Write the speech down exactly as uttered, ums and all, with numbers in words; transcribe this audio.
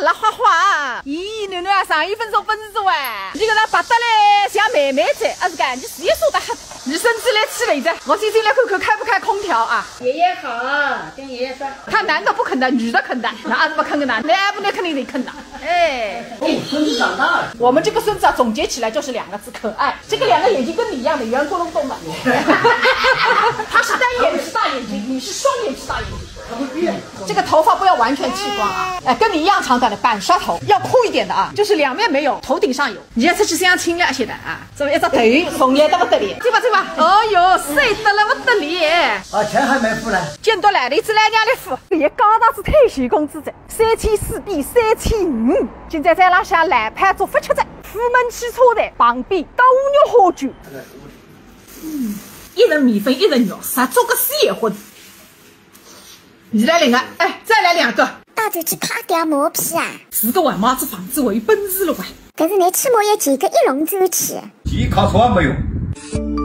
辣花花，咦，囡囡啊，上一分钟分是哇，你搿能白得来像妹妹子，啊是个，你是也说得很。你身子来起来一下，我先进来看看开不开空调啊。爷爷好，跟爷爷说。他男的不肯的，女的肯的，那阿是不肯的呢？那不能肯定得肯的。哎，哦，孙子长大了。我们这个孙子啊，总结起来就是两个字，可爱。这个两个眼睛跟你一样的，圆咕隆咚的。他是单眼皮大眼睛，你是双眼皮大眼睛。他会变。这个头发不要完全剃光啊，哎，跟你一样长短的板刷头，要酷一点的啊，就是两面没有，头顶上有。你要出去相亲了，现在啊，这么一只头，重要得不得了，对吧对吧？哦哟，帅得了不得了。啊，钱还没付呢。见到来的一只来娘来付，也高大子退休工资在三千四比三千五，现在在拉下来拍做不吃在，出门汽车的旁边都有好酒。嗯，一人米粉一人肉，啥做个死也混。你来领啊，哎，再来两个。带着去拍掉毛皮啊！是个还买只房子，我有本事了哇。但是你起码要搿个一笼子去。钱靠窗没用。